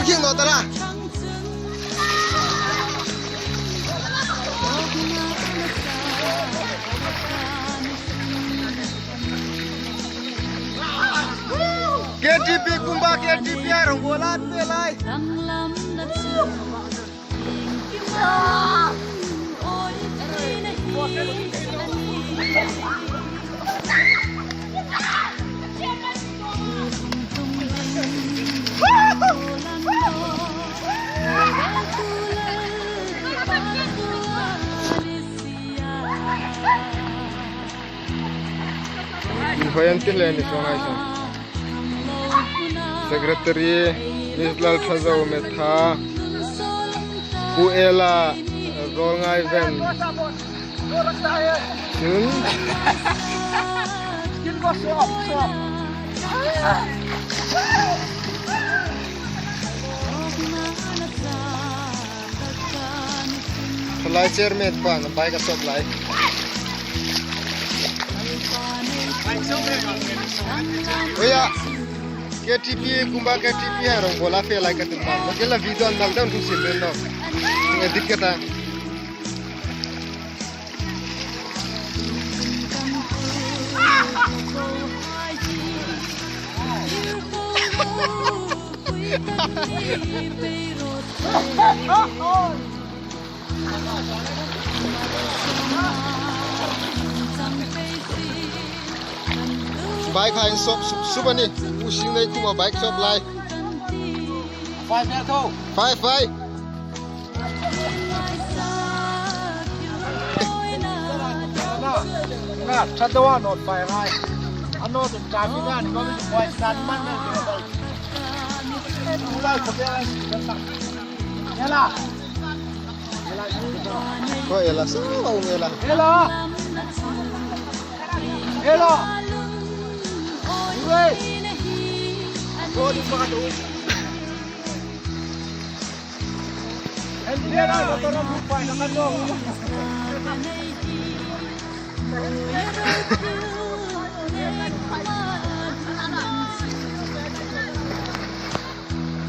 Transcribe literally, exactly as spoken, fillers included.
King no tala. K T P kumba K T P a rong bola pe lai. Inhoi an ti le ni saw ngai saw. Secretary, Miss Lalthazo Metha, Pu Ela, Zawlngai Ven. Chun. Thalai chairman pan bike a sawp lai. Oya, K T P, kumba K T P a rong bola fe lai ka tum pan. Kela video an dal down tu sim ben no. Edit ka ta. Bike hai sawp sup sup a nih. U Singnei kuoma bike sawp lai. Fai, fai. Fai, fai. Na, na, ṭha deu a nawt fai ngai. A nawt um ta mi dan, ko mi fai san man na. Ela. Ko Ela, so, Ela. Ela. Ela. Ui. Ko di ma do.